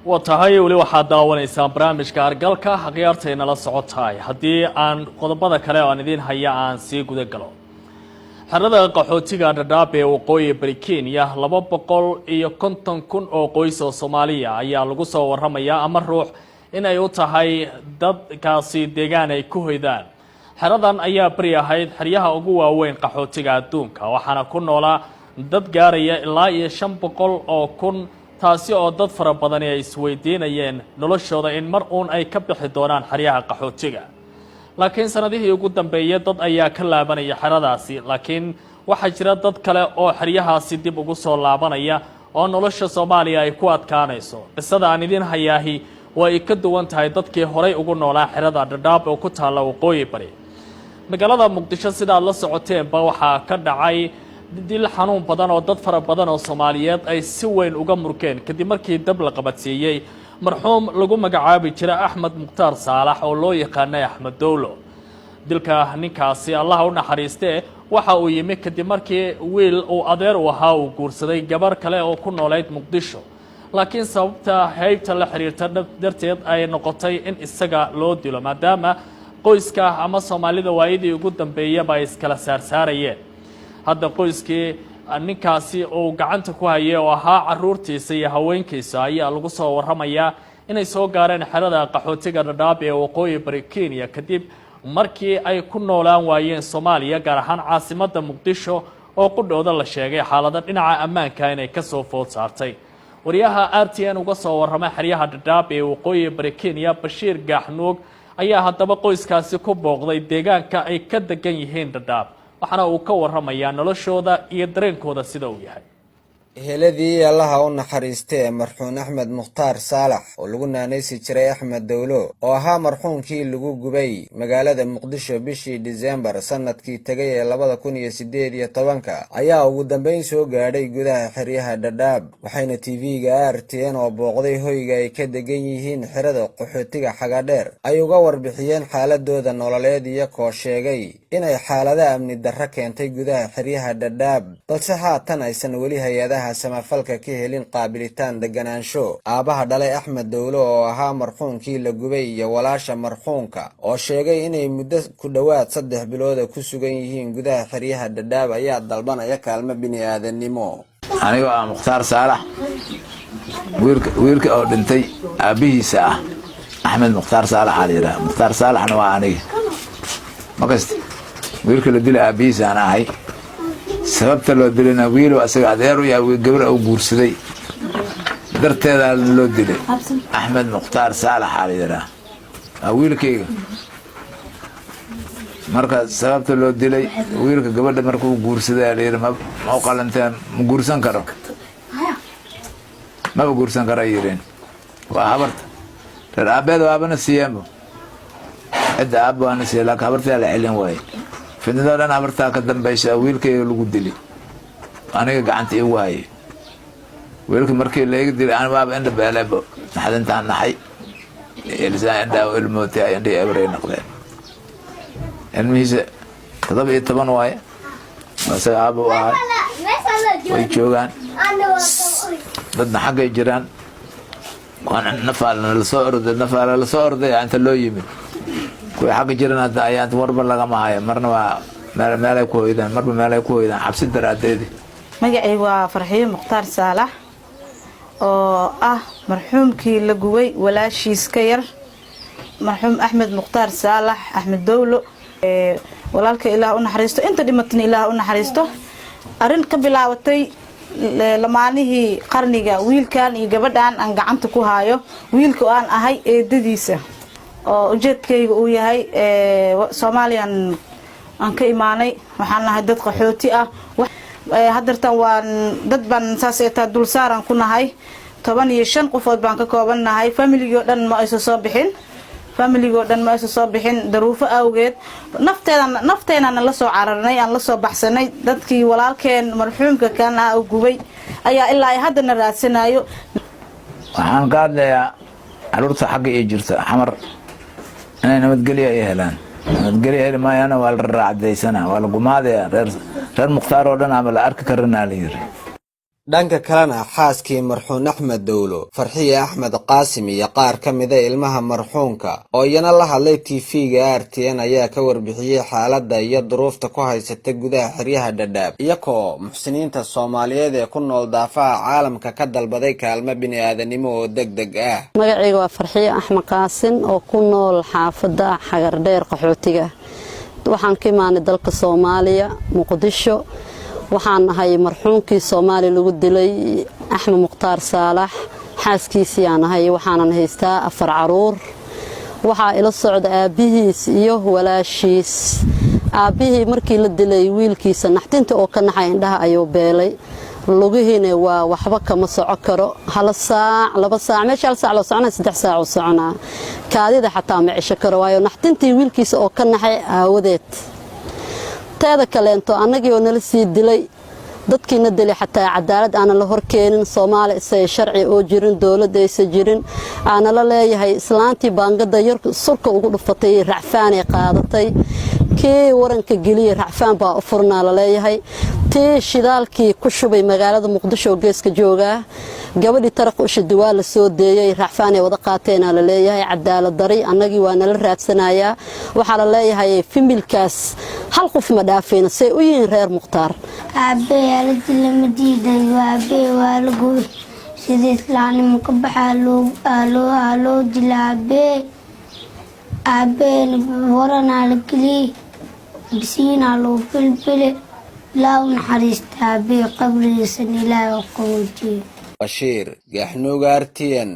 Waa tahay, weli waxaad daawanaysaan barnaamijka Argalka. Akhyaartay nala socotahay, haddii aan qodobada kale oo aan idiin haya aan sii guda galo, xerada qaxootiga Dhadhaab ee waqooyi bari Kenya, 250,000 oo qoys oo Soomaaliya ayaa lagu soo waramayaa ama ruux inay u tahay dadkaasi deegaan ay ku hoydaan. Xeradan ayaa beri ahayd xeryaha ugu waaweyn qaxootiga adduunka, waxaana ku noolaa dad gaaraya ilaa iyo 500,000, taasi oo dad fara badani ay isweydiinayeen noloshooda in mar uun ay ka bixi doonaan xeryaha qaxootiga. Laakiin sanadihii ugu dambeeyay dad ayaa ka laabanaya xeradaasi, laakiin waxaa jira dad kale oo xeryahaasi dib ugu soo laabanaya oo nolosha Soomaaliya ay ku adkaanayso. Qisada aan idiin hayaahi waa ay ka duwan tahay dadkii horay ugu noolaa xerada Dhadhaab oo ku taalla waqooyi bari magaalada Muqdisho. Sidaad la socoteenba, waxaa ka dhacay dil xanuun badan oo dad fara badan oo Soomaaliyeed ay si weyn uga murkeen, kadib markii dab la qabadsiiyey marxuum lagu magacaabi jira Axmed Mukhtaar Saalax oo loo yaqaanay Axmed Dowlo. Dilka ninkaasi, Allaha u naxariistee, waxa uu yimi kadib markii wiil uu adeer u ahaa uu guursaday gabar kale oo ku nooleyd Muqdisho, laakiin sababta heybta la xiriirta darteed ay noqotay in isaga loo dilo, maadaama qoyska ama Soomaalida waayadii ugu dambeeyaba ay iskala saarsaarayeen. Hadda qoyskii ninkaasi uu gacanta ku hayay oo ahaa caruurtiisa iyo haweenkiisa ayaa lagu soo waramayaa inay soo gaareen xerada qaxootiga Dhadhaab ee waqooyi bari Kenya, kadib markii ay ku noolaan waayeen Soomaaliya, gaar ahaan caasimadda Muqdisho oo qudhooda la sheegay xaalado dhinaca ammaanka inay kasoo food saartay. Wariyaha RTN uga soo warramay xeryaha Dhadhaab ee waqooyi bari Kenya, Bashiir Gaaxnuug, ayaa haddaba qoyskaasi ku booqday deegaanka ay ka degan yihiin Dhadhaab, waxaana uu ka waramayaa noloshooda iyo dareenkooda sida uu yahay. Eheladii Allaha u naxariistee marxuum Axmed Mukhtaar Saalax oo lagu naanaysi jiray Axmed Dowlo, oo ahaa marxuumkii lagu gubay magaalada Muqdisho bishii Disembar sanadkii tegay ee 2018-ka, ayaa ugu dambeyn soo gaadhay gudaha xeryaha Dhadhaab. Waxayna TV-ga RTN oo booqday hoyga ay ka degan yihiin xerada qaxootiga Xagadheer ay uga warbixiyeen xaaladooda nololeed, iyakoo sheegay inay xaalada amni darro keentay gudaha xeryaha Dhadhaab, balse haatan aysan weli hay-adaha samafalka ka helin qaabilitaan deganaansho. Aabbaha dhalay Axmed Dowlo oo ahaa marxuumkii la gubay iyo walaasha marxuumka oo sheegay inay muddo ku dhowaad 3 bilooda ku sugan yihiin gudaha xeryaha Dhadhaab ayaa dalbanaya kaalmo bini-aadannimo. Anigoo ah Mukhtaar Saalax, wiilka oo dhintay aabbihiisa ah, Axmed Mukhtaar Saalax aa la yidhaha. Mukhtaar Saalaxna waa aniga makasta. Wiilka la dilay aabbihiisa aan ahay. Sababta loo dilayna, wiilow asaga adeer u yahay gabar uu guursaday darteedaa loo dilay. Axmed Mukhtaar Saalax aa la yidhaha, waa wiilkayga. Marka sababta loo dilay wiilka, gabadha markuu guursaday aa la yidhi ma u qalanteen, ma guursan karo, maba guursan karo ay yidheen. Waa habarta reer aabeed waabana siiyeenbo, cidda aabba waana siiye, laakiin habartaa la celin waaye. Fidnadoo dhan habartaa ka dambaysa. Wiilkayga lagu dili aniga gacanta iigu hayay. Wiilka markii laiga dilay, ani waaba indha beeleebo, naxdintaan naxay, lisaan indhaa ilmootay, indhihii ebray noqdeen. Ilmihiisa 17 waaye, isaga aaba u ahay. Way joogaan, dadna xaggay jiraan. Nafaala lasoo orday, nafaala lasoo orday inta loo yimid. Kuwii xagga jiran hadda ayaa warba lagama hayo. Marna waa meel meelay ku hoydaan, marba meelay ku hoydaan, cabsi daraadeedi. Magacaygu waa Farxiyo Mukhtaar Saalax, oo ah marxuumkii la gubay walaashiis ka yar, marxuum Axmed Mukhtaar Saalax, Axmed Dowlo. Walaalka Ilaah u naxariisto, inta dhimatana Ilaah u naxariisto. Arrin ka bilaabatay lamaanihii qarniga, wiilkan iyo gabadhan aan gacanta ku haayo, wiilka aan ahay eedadiisa, oo ujeedkayga uu yahay Soomaaliyan aan ka imaanay. Waxaan nahay dad qaxooti ah. Hadeertan waan dad baan saas eetaa dulsaaraan ku nahay. 15 qofood baan ka kooban nahay. Familigii oo dhan ma aysa soo bixin, familigoo dhan ma aysa soo bixin daruufo awgeed. Nafteeda nafteenana la soo cararnay, aan la soo baxsanay. Dadkii walaalkeen marxuumka kan ah gubay ayaa ilaa ay haddana raadsanayo. Waxaan ka hadlayaa caruurta xagga iyo jirta Xamar inay nabadgelyo ay helaan. Nabadgelyo heli maayana, waa la raacdaysana, waa la gumaadaya. Reer Mukhtaar oo dhan ama la arki karanaa la yiri. Dhanka kalena, xaaskii marxuun Axmed Dowlo, Farxiye Axmed Qaasim, iyo qaar ka mida ilmaha marxuunka oo iyana la hadlay TV-ga RTN ayaa ka warbixiyey xaaladda iyo duruufta ku haysata gudaha xeryaha Dhadhaab, iyagoo muxsiniinta Soomaaliyeed ee ku nool daafaha caalamka ka dalbaday kaalmo bini'aadanimo oo deg deg ah. Magacayga waa Farxiye Axmed Qaasin oo ku nool xaafadda Xagardheer qaxootiga. Waxaan ka imaanay dalka Soomaaliya, Muqdisho. Waxaan ahay marxuumkii Soomaaliya lagu dilay, Axmed Mukhtaar Saalax, xaaskiisii aan ahay. Waxaanan haystaa afar caruur. Waxaa ila socda aabbihiis iyo walaashiis. Aabbihii markii la dilay wiilkiisa, naxtinta oo ka naxay indhaha ayuu beelay, lugihiina waa waxba kama soco karo. Hal saac, 2 saac, meesha hal saac loo soconaa, 3 saac uu soconaa. Kaadida xataa ma cesho karo, waayo naxtintii wiilkiisa oo ka naxay aawadeed. Teeda kaleento, annagii oo nala sii dilay, dadkiina dilay xataa cadaalad aanan la horkeenin, Soomaali isay sharci oo jirin, dowladda aysa jirin, aana la leeyahay islaantii baangada yar surka ugu dhufatay racfaanay qaadatay, kii waranka geliyey racfaan baa u furnaa la leeyahay, tii shidaalkii ku shubay magaalada Muqdisho oo geeska joogaa, gabadhii taraq ushidi waa la soo deeyey, racfaanay wada qaateenaa la leeyahay. Cadaalad dari annagii waa nala raadsanayaa. Waxaa la leeyahay family-kaas hal qof ma dhaafayna, say u yihiin reer Mukhtaar. Aabbe la dila ma diidayo. Aabbe waa la gubay, sida islaamnimo ka baxaa loo dila aabbe. Aabbeena waranaa la geliyey, bisiinaa loo bilbile. Ilaa u naxariista aabbe, qabrigiisan Ilaahay oo qaboojiyo. Bashiir Gaaxnuuga, RTN.